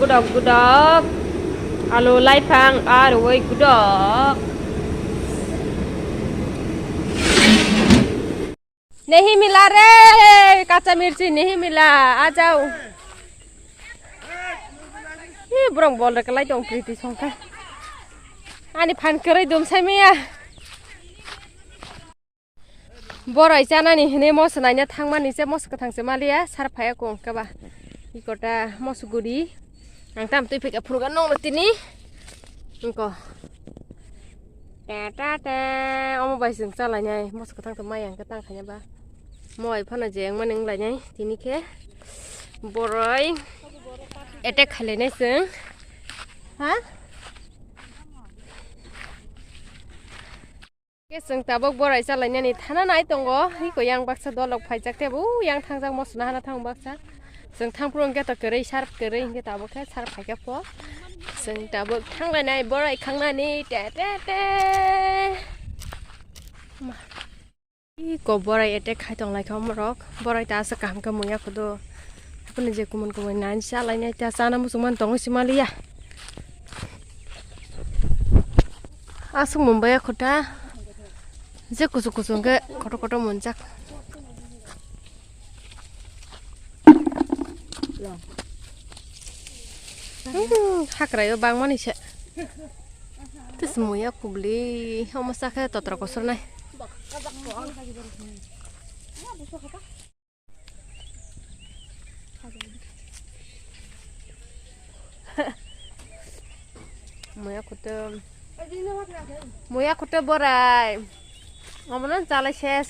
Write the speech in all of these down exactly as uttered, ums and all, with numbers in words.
Gudok gudok. Alu laifang arwi gudok. Nehi mila re, kacha mirchi nehi mila, ajao. Hi borok bol rwkha lai tong Priti songkha. Ani phan kwrwi dum sai maya. Borai chanani hwnwi moso naina thangmani se moso kwthang se maliya, sar phaiya kung khe ba. Ikota moso guri. Ang tam twi phika phunukha nongno tini. Ingko. Ta ta ta. Omo bai chwng chalainai. Moso kwthang to mai ang khe tang khaina ba. Mo bai phano je wngmani wnglainai. Tini khe borai attack khailainai chwng. Ha? Khe chwng tabuk borai chalainani thana nai tongo, hiko yang baksa dolok phaijak tei bo yang thangjak moso nahana thang baksa. Chwng thangphuru hwnkhe to kwrwi sar kwrwi hwnkhe tabuk khe sar phaikha pho. Chwng tabuk thanglainai borai khangnani te te te. Ma. Iko borai attack khai tonglaikha omorok. Borai ta asa kaham khe muya khudu. Haphano je kumun kumun nani chalainai ta chana muchungmani tongo simaliya. Aswk mumbai ya khuta. Je kuchuk kuchuk hwnkhe kotor kotor munjak. Hmm, hakraio bangmani se. Tis muya kubli, omo sakhe totra kosor nai. Muya kutum. Muya kutum borai. Omono chalai ses.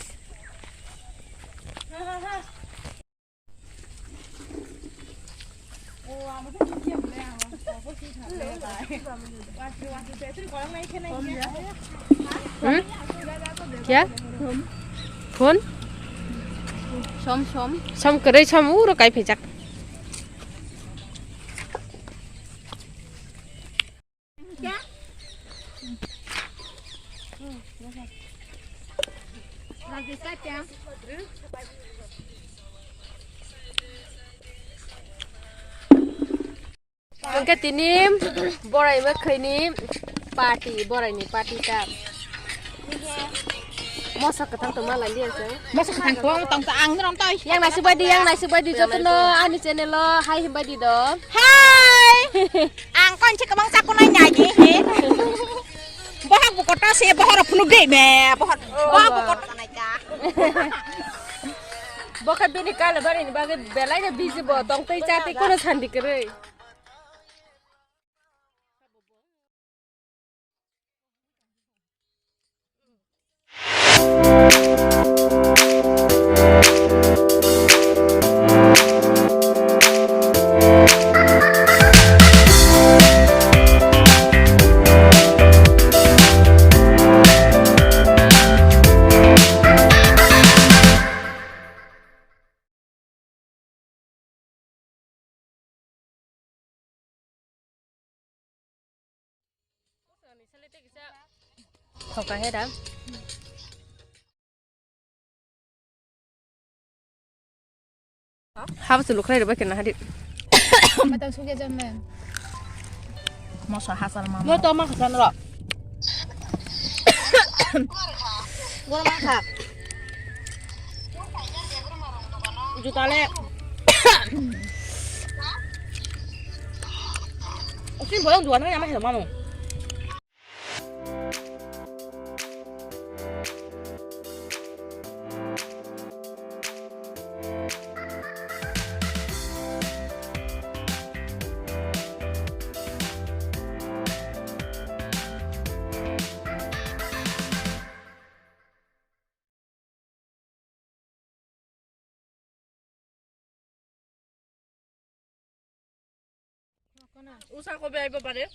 Hmm? Kya? Phone? Som, som. Som kwrwi som uro kai phaijak. Hwnkhe tini borai mwkhwini party, boraini party ta. Moso kwthang tongma lai liya chwng. Moso kwthang tong, tong ta ang rom toi. Yang naisik bai di, yang naisik bai di jotono ani channel o hai himbai di do. Hai! Ang kon se kwbang chakunai nai di he. Bohok bo kotor se, bohok rok phunuk de me, bohok, bohok bo kotor nai ka. Bo khe bini kala bari ni bagwi belai no busy bo tong twi cha twi kono sandi kwrwi. Khoka he da. Habo chwlwk khlai rwbai khe nahadi. Matang sugya jam men. Moso hasal mama. Mo to ma khasan ro. Gor ma kha. Juta le. Usin boyong juta na ma khasan mama. Usa ko bai ba bare.